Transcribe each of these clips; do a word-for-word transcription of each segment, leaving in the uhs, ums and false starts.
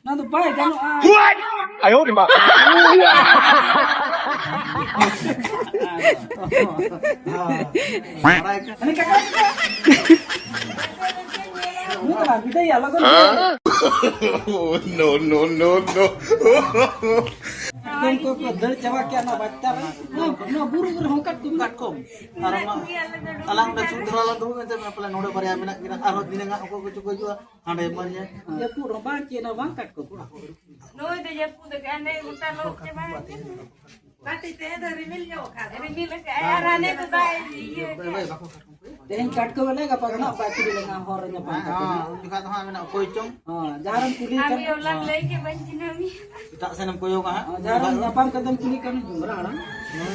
ᱱᱚᱣᱟ ᱫᱚ ᱵᱟᱭ ᱜᱟᱱᱚᱜᱼᱟ᱾ ᱱᱩᱭ ᱫᱚ ᱵᱟᱝ, ᱵᱤᱫᱟᱹᱭ ᱟᱞᱚ ᱜᱚᱫ ᱜᱮ᱾ No, no, no, no. ᱮᱠᱫᱚᱢ ᱠᱚ, ᱠᱚ ᱫᱟᱹᱲ ᱪᱟᱵᱟ ᱠᱮᱜᱼᱟ ᱱᱚᱣᱟ ᱵᱟᱡᱽᱛᱟ ᱨᱮ᱾ ᱱᱚᱣᱟ, ᱱᱚᱣᱟ ᱵᱩᱨᱩ ᱨᱮᱦᱚᱸ ᱠᱟᱴᱠᱚᱢ, ᱠᱟᱴᱠᱚᱢ᱾ ᱟᱨ ᱚᱱᱟ ᱟᱞᱟᱝ ᱫᱚ ᱥᱩᱨ ᱫᱷᱟᱨᱟ ᱞᱟᱝ ᱫᱩᱲᱩᱵ ᱮᱱᱛᱮ, ᱯᱟᱞᱮ ᱱᱚᱰᱮ ᱵᱟᱨᱭᱟ ᱢᱮᱱᱟᱜ ᱠᱤᱱᱟ, ᱟᱨᱦᱚᱸ ᱫᱷᱤᱱᱟᱹᱝ ᱦᱟᱸᱜ ᱚᱠᱚᱭ ᱠᱚᱪᱚ ᱠᱚ ᱦᱤᱡᱩᱜᱼᱟ᱾ ᱦᱟᱸᱰᱮ ᱢᱟᱹᱨᱭᱟᱹ᱾ ᱡᱟᱹᱯᱩᱫ ᱦᱚᱸ ᱵᱟᱝ, ᱪᱮᱫ ᱦᱚᱸ ᱵᱟᱝ, ᱠᱟᱴᱠᱚᱢ᱾ ᱱᱩᱭ ᱫᱚ ᱡᱟᱹᱯᱩᱫ ᱟᱠᱟᱫ, ᱦᱟᱸᱰᱮ ᱜᱚᱴᱟ ᱞᱚᱦᱚᱫ ᱪᱟᱵᱟ ᱟᱠᱟᱱᱟ᱾ ᱵᱟᱝ, ᱛᱮᱦᱮᱧ ᱫᱚ ᱨᱤᱢᱤᱞ ᱧᱚᱜ ᱟᱠᱟᱫ᱾ ᱨᱤᱢᱤᱞ ᱟᱠᱟᱫ ᱟᱨ ᱦᱟᱱᱮ ᱠᱚ ᱫᱟᱜ ᱤᱭᱟᱹ ᱟᱠᱟᱫ᱾ ᱛᱮᱦᱮᱧ ᱠᱟᱴᱠᱚᱢ ᱮᱱᱮᱡ, ᱜᱟᱯᱟ ᱫᱚ ᱱᱟᱦᱟᱜ ᱵᱟᱭ ᱠᱩᱞᱤ ᱞᱮᱱᱟ ᱦᱚᱨ ᱨᱮ ᱧᱟᱯᱟᱢ ᱠᱟᱛᱮ᱾ ᱦᱮᱸ, ᱩᱱ ᱡᱚᱠᱷᱟᱜ ᱫᱚ ᱦᱟᱸᱜ ᱢᱮᱱᱟ ᱚᱠᱚᱭ ᱪᱚᱝ᱾ ᱦᱮᱸ, ᱡᱟᱦᱟᱸ ᱨᱮᱢ ᱠᱩᱞᱤ ᱟᱢ ᱠᱟᱱ᱾ ᱜᱮ ᱚᱱᱟᱢ ᱞᱟᱹᱭ ᱠᱮᱫ, ᱵᱟᱹᱧ ᱪᱤᱱᱦᱟᱹᱣ ᱢᱮᱭᱟ᱾ ᱮᱴᱟᱜ ᱥᱮᱱ ᱮᱢ ᱠᱚᱭᱚᱜᱟ ᱦᱟᱸᱜ᱾ ᱦᱮᱸ, ᱡᱟᱦᱟᱸ ᱨᱮᱢ ᱧᱟᱯᱟᱢ ᱠᱟᱛᱮᱢ ᱠᱩᱞᱤ ᱠᱟᱱ ᱡᱩᱢᱨᱟ ᱦᱟᱲᱟᱢ᱾ ᱦᱮᱸ,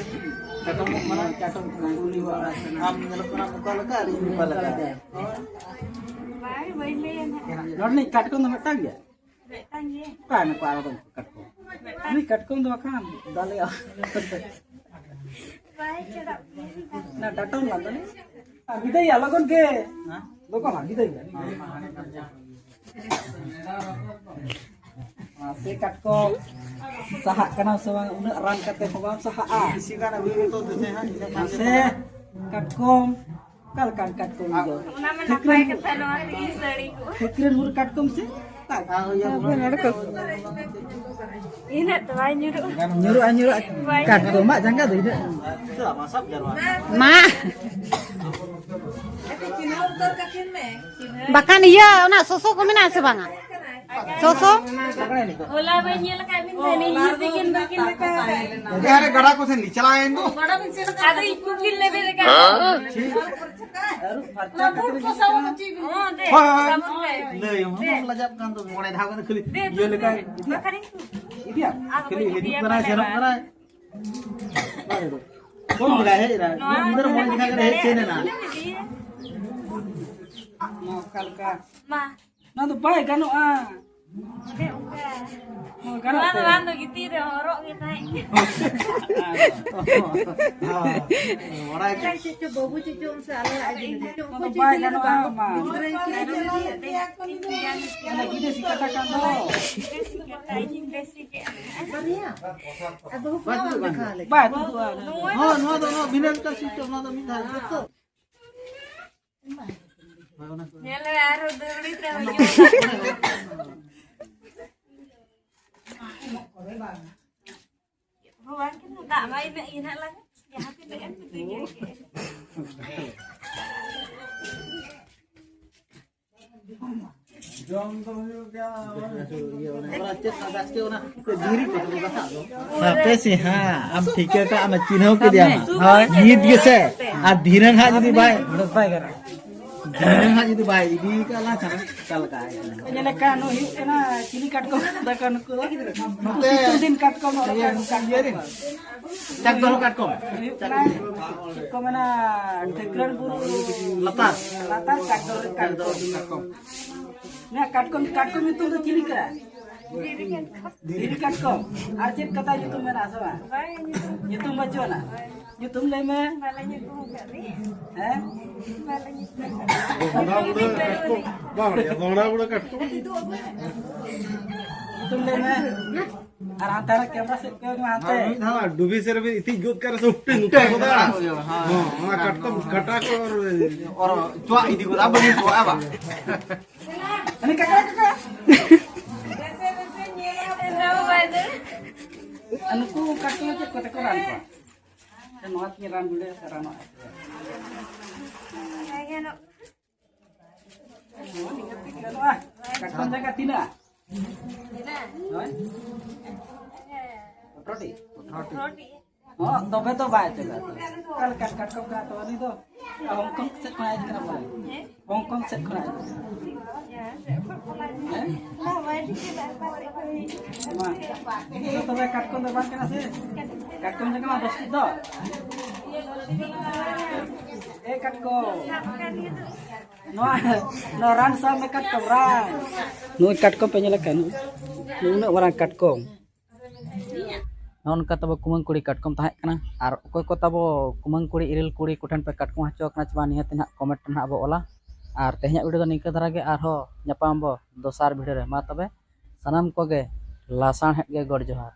ᱪᱟᱴᱚᱢᱚᱜ ᱠᱟᱱᱟ᱾ ᱦᱮᱸ, ᱪᱟᱴᱚᱢ ᱠᱟᱱᱟ, ᱠᱩᱞᱤ ᱵᱟᱲᱟ ᱠᱟᱱᱟ᱾ ᱟᱢ ᱧᱮᱞᱚᱜ ᱠᱟᱱᱟ ᱚᱠᱟ ᱞᱮᱠᱟ ᱟᱨ ᱤᱧ ᱚᱠᱟ ᱞᱮᱠᱟ᱾ ᱵᱟᱭ, ᱵᱟᱹᱧ ᱞᱟᱹᱭᱟ ᱱᱟᱦᱟᱜ᱾ ᱱᱚᱰᱮ ᱨᱤᱱᱤᱡ ᱠᱟᱴᱠᱚᱢ ᱫᱚ ᱢᱤᱫᱴᱟᱝ ᱜᱮᱭᱟ? ᱢᱤᱫᱴᱟᱝ ᱜᱮ᱾ ᱚᱠᱟ ᱱᱩᱠᱩ ᱟᱨ ᱫᱚ ᱠᱟᱴᱠᱚᱢ? ᱢᱤᱫᱴᱟᱝ᱾ ᱱᱩᱭ ᱠᱟᱴᱠᱚᱢ ᱫᱚ ᱵᱟᱠᱷᱟᱱ ᱫᱟᱞᱮ ᱵᱟᱭ ᱪᱟᱞᱟᱜ ᱜᱮᱭᱟ᱾ ᱱᱟ ᱰᱟᱴᱚᱢ ᱞᱟᱝ ᱫᱟᱞᱮ᱾ ᱟᱨ ᱵᱤᱫᱟᱹᱭ ᱟᱞᱚ ᱜᱚᱫ ᱜᱮ᱾ ᱦᱮᱸ? ᱫᱚᱠᱚ ᱦᱟᱸᱜ ᱵᱤᱫᱟᱹᱭ ᱜᱮ᱾ ᱢᱟᱥᱮ ᱠᱟᱴᱠᱚᱢ, ᱥᱟᱦᱟᱜ ᱠᱟᱱᱟ ᱥᱮ ᱵᱟᱝ? ᱩᱱᱟᱹᱜ ᱨᱟᱱ ᱠᱟᱛᱮ ᱦᱚᱸ ᱵᱟᱢ ᱥᱟᱦᱟᱜᱼᱟ᱾ ᱵᱮᱥᱤ ᱜᱟᱱ ᱟᱹᱜᱩᱭ ᱢᱮ ᱛᱚ, ᱫᱮᱥᱮ ᱦᱟᱸᱜ, ᱤᱱᱟᱹ ᱠᱷᱟᱱ ᱢᱟᱥᱮ ᱠᱟᱴᱠᱚᱢ, ᱚᱠᱟ ᱞᱮᱠᱟᱱ ᱠᱟᱴᱠᱚᱢ ᱫᱚ? ᱚᱱᱟ ᱢᱟ ᱱᱟᱯᱟᱭ ᱠᱟᱛᱷᱟ, ᱱᱚᱣᱟ ᱛᱮᱜᱮ ᱥᱟᱹᱲᱤ ᱠᱚ᱾ ᱴᱷᱟᱹᱠᱨᱟᱹᱱ ᱵᱩᱨᱩ ᱠᱟᱴᱠᱚᱢ ᱥᱮ? ᱟᱨ ᱤᱭᱟᱹ ᱵᱩᱨᱩ᱾ ᱤᱱᱟᱹᱜ ᱫᱚ ᱵᱟᱭ ᱧᱩᱨᱩᱜᱼᱟ᱾ ᱧᱩᱨᱩᱜᱼᱟ, ᱧᱩᱨᱩᱜᱼᱟ᱾ ᱵᱟᱭ ᱠᱟᱴᱠᱚᱢᱟᱜ ᱡᱟᱸᱜᱟ ᱫᱚ ᱤᱱᱟᱹᱜ᱾ ᱪᱮᱫᱟᱜ ᱢᱟᱥᱟᱵ ᱡᱟᱨᱣᱟ? ᱢᱟ᱾ ᱵᱟᱠᱷᱟᱱ ᱤᱭᱟᱹ, ᱚᱱᱟ ᱥᱚᱥᱚ ᱠᱚ ᱢᱮᱱᱟᱜᱼᱟ ᱥᱮ ᱵᱟᱝᱟ? ᱥᱚᱥᱚ? ᱦᱚᱞᱟ ᱵᱟᱹᱧ ᱧᱮᱞ ᱟᱠᱟᱫ ᱢᱮᱱᱛᱮ, ᱱᱤᱭᱟᱹ ᱛᱤᱠᱤᱱ ᱵᱟᱹᱠᱤᱱ ᱫᱟᱠᱟ ᱟᱠᱟᱫ᱾ ᱟᱨᱮ ᱜᱟᱰᱟ ᱠᱚ ᱥᱮᱱ ᱞᱤᱧ ᱪᱟᱞᱟᱣᱮᱱ ᱫᱚ᱾ ᱟᱫᱚ ᱤᱧ ᱠᱩᱠᱤᱱ ᱞᱮᱵᱮᱫ ᱟᱠᱟᱫ᱾ ᱦᱮᱸ? ᱟᱹᱨᱩᱵ ᱯᱷᱟᱨᱪᱟ ᱠᱟᱛᱮ ᱞᱤᱧ ᱪᱟᱞᱟᱜᱼᱟ᱾ ᱦᱳᱭ, ᱦᱳᱭ᱾ ᱥᱟᱵᱚᱱ ᱛᱮ᱾ ᱞᱟᱹᱭ ᱦᱚᱸ ᱵᱟᱢ ᱞᱟᱡᱟᱜ ᱠᱟᱱ ᱫᱚ, ᱢᱚᱬᱮ ᱫᱷᱟᱣ ᱜᱟᱱ ᱠᱷᱟᱹᱞᱤ ᱤᱭᱟᱹ ᱞᱮᱠᱟ᱾ ᱵᱟᱠᱷᱟᱱ ᱤᱧ ᱤᱫᱤᱭᱟ? ᱟᱨ ᱠᱷᱟᱹᱞᱤ ᱵᱟᱹᱧ ᱦᱤᱡᱩᱜ ᱤᱫᱤᱭᱟ ᱠᱟᱱᱟᱭ, ᱯᱟᱞᱮ ᱥᱮᱱᱚᱜ ᱵᱟᱝ᱾ ᱠᱟᱱᱟᱭ᱾ ᱵᱟᱝ ᱦᱤᱡᱩᱜ᱾ ᱠᱚᱢ ᱠᱮᱫᱟᱭ, ᱦᱮᱡ ᱮᱱᱟᱭ᱾ ᱱᱚᱣᱟ ᱢᱤᱫ ᱫᱷᱟᱣ ᱢᱚᱬᱮ ᱡᱟᱭᱜᱟ ᱨᱮ ᱦᱮᱡ ᱪᱮᱱ ᱮᱱᱟ᱾ ᱱᱚᱣᱟ ᱚᱠᱟ ᱞᱮᱠᱟ? ᱢᱟ᱾ ᱱᱚᱣᱟ ᱫᱚ ᱵᱟᱭ ᱜᱟᱱᱚᱜᱼᱟ᱾ ᱚᱱᱮ ᱚᱱᱠᱟ᱾ ᱱᱚᱣᱟ ᱫᱚ ᱵᱟᱝ ᱫᱚ ᱜᱤᱛᱤᱞ ᱨᱮ ᱦᱚᱨᱚᱜ ᱜᱮ ᱛᱟᱦᱮᱸ ᱠᱟᱱᱟ᱾ ᱵᱟᱲᱟᱭ ᱪᱮᱫ ᱪᱚ ᱵᱟᱹᱵᱩ ᱪᱮᱫ ᱪᱚ ᱩᱱᱥᱮ ᱟᱞᱮ ᱟᱡ ᱜᱤᱫᱽᱨᱟᱹ ᱪᱚ ᱚᱠᱚᱭ ᱪᱚ ᱵᱟᱭ ᱜᱤᱫᱽᱨᱟᱹ ᱜᱟᱱᱚᱜᱼᱟ, ᱵᱟᱝ ᱢᱟ᱾ ᱜᱤᱫᱽᱨᱟᱹ ᱜᱤᱫᱽᱨᱟᱹ ᱜᱤᱫᱽᱨᱟᱹ ᱥᱤᱠᱷᱟᱹ ᱠᱟᱱ ᱫᱚ᱾ ᱵᱟᱨᱭᱟ᱾ ᱟᱫᱚ ᱵᱟᱭ ᱛᱩᱫᱩᱜᱼᱟ᱾ ᱫᱮᱠᱷᱟᱣ ᱞᱮ᱾ ᱦᱚᱸ, ᱱᱚᱣᱟ ᱫᱚ, ᱱᱚᱣᱟ ᱵᱷᱤᱱᱟᱹ ᱢᱤᱫᱴᱟᱝ ᱥᱤᱥᱴᱮᱢ, ᱱᱚᱣᱟ ᱫᱚ ᱢᱤᱫ ᱫᱷᱟᱣ ᱨᱮ ᱡᱚᱛᱚ᱾ ᱧᱮᱞ ᱢᱮ, ᱟᱨᱦᱚᱸ ᱫᱟᱹᱣᱲᱤ ᱛᱮ ᱦᱩᱭᱩᱜᱼᱟ᱾ ᱦᱚᱸ, ᱵᱟᱝ ᱠᱟᱱᱟ, ᱫᱟᱜ ᱢᱟ ᱤᱱᱟᱹᱜ ᱜᱮ ᱱᱟᱜ ᱞᱟᱜᱟᱜ᱾ ᱡᱟᱦᱟᱸ ᱛᱤᱱᱟᱹᱜ ᱮᱢ ᱛᱩᱫᱩᱡ ᱜᱮ᱾ ᱡᱚᱢ ᱫᱚ ᱦᱩᱭᱩᱜ ᱜᱮᱭᱟ᱾ ᱚᱱᱟ ᱪᱮᱫ ᱚᱱᱟ ᱵᱟᱥᱠᱮ ᱚᱱᱟ ᱫᱷᱤᱨᱤ ᱠᱚ ᱫᱚ ᱜᱟᱥᱟᱜ ᱫᱚ᱾ ᱦᱟᱯᱮ ᱥᱮ ᱦᱟᱸᱜ, ᱟᱢ ᱴᱷᱤᱠᱟᱹ ᱠᱟᱜ ᱢᱮ, ᱪᱤᱱᱦᱟᱹᱣ ᱠᱮᱫᱮᱭᱟᱢ᱾ ᱦᱳᱭ᱾ ᱱᱤᱛ ᱜᱮᱥᱮ, ᱟᱨ ᱫᱷᱤᱱᱟᱹᱝ ᱦᱟᱸᱜ ᱡᱩᱫᱤ ᱵᱟᱭ, ᱵᱟᱭ ᱜᱟᱱᱚᱜᱼᱟ᱾ ᱫᱷᱤᱱᱟᱹᱝ ᱦᱟᱸᱜ ᱡᱩᱫᱤ ᱵᱟᱭ ᱤᱫᱤ ᱠᱟᱜ ᱞᱟᱝ ᱠᱷᱟᱱ ᱚᱠᱟ ᱞᱮᱠᱟ? ᱧᱮᱞᱮ ᱠᱟᱱ ᱱᱩᱭ ᱦᱩᱭᱩᱜ ᱠᱟᱱᱟ ᱪᱤᱞᱤ ᱠᱟᱴᱠᱚᱢ ᱫᱟᱠᱟ ᱱᱩᱠᱩ ᱫᱚ᱾ ᱱᱩᱠᱩ ᱱᱚᱛᱮ ᱥᱤᱛᱩᱝ ᱫᱤᱱ ᱠᱟᱴᱠᱚᱢ, ᱱᱚᱰᱮ ᱤᱭᱟᱹ, ᱠᱟᱴᱠᱚᱢ᱾ ᱤᱭᱟᱹ ᱨᱮ᱾ ᱪᱟᱠᱫᱚᱨ ᱠᱟᱴᱠᱚᱢ᱾ ᱦᱩᱭᱩᱜ ᱠᱟᱱᱟ, ᱪᱮᱫ ᱠᱚ ᱢᱮᱱᱟ, ᱰᱷᱮᱠᱨᱟᱱ ᱵᱩᱨᱩ ᱞᱟᱛᱟᱨ᱾ ᱞᱟᱛᱟᱨ ᱪᱟᱠᱫᱚᱨ ᱠᱟᱴᱠᱚᱢ᱾ ᱪᱟᱠᱫᱚᱨ ᱠᱟᱴᱠᱚᱢ᱾ ᱱᱤᱭᱟᱹ ᱠᱟᱴᱠᱚᱢ, ᱠᱟᱴᱠᱚᱢ ᱧᱩᱛᱩᱢ ᱫᱚ ᱪᱤᱞᱤ ᱠᱟᱱᱟ? ᱫᱷᱤᱨᱤ ᱠᱟᱴᱠᱚᱢ᱾ ᱟᱨ ᱪᱮᱫ ᱠᱟᱛᱷᱟ ᱧᱩᱛᱩᱢ ᱢᱮᱱᱟᱜᱼᱟ ᱥᱮ ᱵᱟᱝ? ᱵᱟᱭ ᱧᱩᱛᱩᱢ᱾ ᱧᱩᱛᱩᱢ ᱵᱟᱹᱪᱩᱜ ᱟᱱᱟ? ᱧᱩᱛᱩᱢ ᱞᱟᱹᱭ ᱢᱮ᱾ ᱵᱟᱞᱮ ᱧᱩᱛᱩᱢ ᱟᱠᱟᱫ ᱞᱮ᱾ ᱦᱮᱸ? ᱵᱟᱞᱮ ᱧᱩᱛᱩᱢ ᱟᱠᱟᱫ ᱞᱮ᱾ ᱫᱚᱦᱲᱟ ᱵᱩᱲᱟᱹ ᱠᱟᱴᱠᱚᱢ᱾ ᱵᱟᱝ, ᱫᱚᱦᱲᱟ ᱵᱩᱲᱟᱹ ᱠᱟᱴᱠᱚᱢ᱾ ᱧᱩᱛᱩᱢ ᱞᱟᱹᱭ ᱢᱮ᱾ ᱟᱨ ᱦᱟᱱᱛᱮ ᱨᱮ ᱠᱮᱢᱨᱟ ᱥᱮᱫ ᱠᱚᱭᱚᱜ ᱢᱮ, ᱦᱟᱱᱛᱮ᱾ ᱟᱨ ᱢᱤᱫ ᱫᱷᱟᱣ ᱰᱩᱵᱤ ᱥᱮᱫ ᱨᱮ ᱤᱛᱤᱡ ᱜᱚᱫ ᱠᱟᱜ ᱨᱮ ᱥᱮ ᱩᱯᱴᱟᱹ ᱩᱯᱴᱟᱹ ᱜᱚᱫᱟ᱾ ᱦᱮᱸ, ᱦᱮᱸ, ᱚᱱᱟ ᱦᱮᱸ, ᱠᱟᱴᱠᱚᱢ ᱦᱮᱸ᱾ ᱠᱟᱴᱟ ᱠᱚ ᱟᱨ ᱚᱨ ᱪᱚᱣᱟᱜ ᱤᱫᱤ ᱜᱚᱫᱟ, ᱵᱟᱹᱧ ᱪᱚᱣᱟᱜᱼᱟ ᱵᱟ᱾ ᱩᱱᱤ ᱠᱟᱠᱲᱟ, ᱠᱟᱠᱲᱟ᱾ ᱟᱨ ᱱᱩᱠᱩ ᱠᱟᱴᱠᱚᱢ ᱪᱮᱫ ᱠᱚᱛᱮ ᱠᱚ ᱨᱟᱱ ᱠᱚᱣᱟ? ᱱᱚᱣᱟ ᱛᱮ ᱨᱟᱱ ᱵᱤᱲᱟᱹᱣ ᱥᱮ ᱨᱟᱱᱚᱜᱼᱟ? ᱠᱟᱴᱠᱚᱢ ᱡᱟᱸᱜᱟ ᱛᱤᱱᱟᱹᱜ? ᱦᱳᱭ? ᱟᱴᱷᱨᱚ ᱴᱤ? ᱦᱚᱸ, ᱛᱚᱵᱮ ᱛᱚ ᱵᱟᱭ ᱪᱟᱞᱟᱜᱼᱟ᱾ ᱚᱠᱟ ᱞᱮᱠᱟ ᱠᱟᱴᱠᱚᱢ ᱠᱟᱱᱟ ᱛᱚ ᱩᱱᱤ ᱫᱚ? ᱦᱚᱝᱠᱚᱝ ᱥᱮᱫ ᱠᱷᱚᱱᱟᱜ ᱦᱮᱡ ᱠᱟᱱᱟ ᱵᱚᱞᱮ᱾ ᱦᱚᱝᱠᱚᱝ ᱥᱮᱫ ᱠᱷᱚᱱᱟᱜ ᱦᱮᱡ ᱠᱟᱱᱟ᱾ ᱦᱮᱸ? ᱢᱟ, ᱛᱚᱵᱮ ᱠᱟᱴᱠᱚᱢ ᱫᱚ ᱵᱟᱝ ᱠᱟᱱᱟ ᱥᱮ? ᱠᱟᱴᱠᱚᱢ ᱡᱟᱸᱜᱟ ᱢᱟ ᱫᱚᱥ ᱯᱷᱤᱴ ᱫᱚ᱾ ᱮ ᱠᱟᱴᱠᱚᱢ᱾ ᱱᱚᱣᱟ, ᱱᱚᱣᱟ ᱨᱟᱱ ᱥᱟᱵ ᱢᱮ ᱠᱟᱴᱠᱚᱢ, ᱨᱟᱱ᱾ ᱱᱩᱭ ᱠᱟᱴᱠᱚᱢ ᱯᱮ ᱧᱮᱞ ᱟᱠᱟᱫ ᱱᱩᱭ? ᱱᱩᱱᱟᱹᱜ ᱢᱟᱨᱟᱝ ᱠᱟᱴᱠᱚᱢ᱾ ᱱᱚᱜᱼᱚ ᱱᱚᱝᱠᱟ ᱛᱟᱵᱚ ᱠᱩᱢᱟᱹᱝ ᱠᱩᱲᱤ ᱠᱟᱴᱠᱚᱢ ᱛᱟᱦᱮᱸ ᱠᱟᱱᱟ᱾ ᱟᱨ ᱚᱠᱚᱭ ᱠᱚ ᱛᱟᱵᱚ ᱠᱩᱢᱟᱹᱝ ᱠᱩᱲᱤ ᱤᱨᱤᱞ ᱠᱩᱲᱤ ᱠᱚᱴᱷᱮᱱ ᱯᱮ ᱠᱟᱴᱠᱚᱢ ᱦᱚᱪᱚ ᱠᱟᱱᱟ ᱪᱮ ᱵᱟᱝ, ᱱᱤᱦᱟᱹᱛ ᱱᱟᱦᱟᱜ ᱠᱚᱢᱮᱱᱴ ᱨᱮ ᱱᱟᱦᱟᱜ ᱵᱚ ᱚᱞᱟ᱾ ᱟᱨ ᱛᱮᱦᱮᱧᱟᱜ ᱵᱷᱤᱰᱤᱭᱳ ᱫᱚ ᱱᱤᱝᱠᱟᱹ ᱫᱷᱟᱨᱟ ᱜᱮ, ᱟᱨᱦᱚᱸ ᱧᱟᱯᱟᱢ ᱵᱚ ᱫᱚᱥᱟᱨ ᱵᱷᱤᱰᱤᱭᱳ ᱨᱮ᱾ ᱢᱟ ᱛᱚᱵᱮ ᱥᱟᱱᱟᱢ ᱠᱚᱜᱮ ᱞᱟᱥᱟᱬᱦᱮᱫ ᱜᱮ ᱜᱚᱰ ᱡᱚᱦᱟᱨ᱾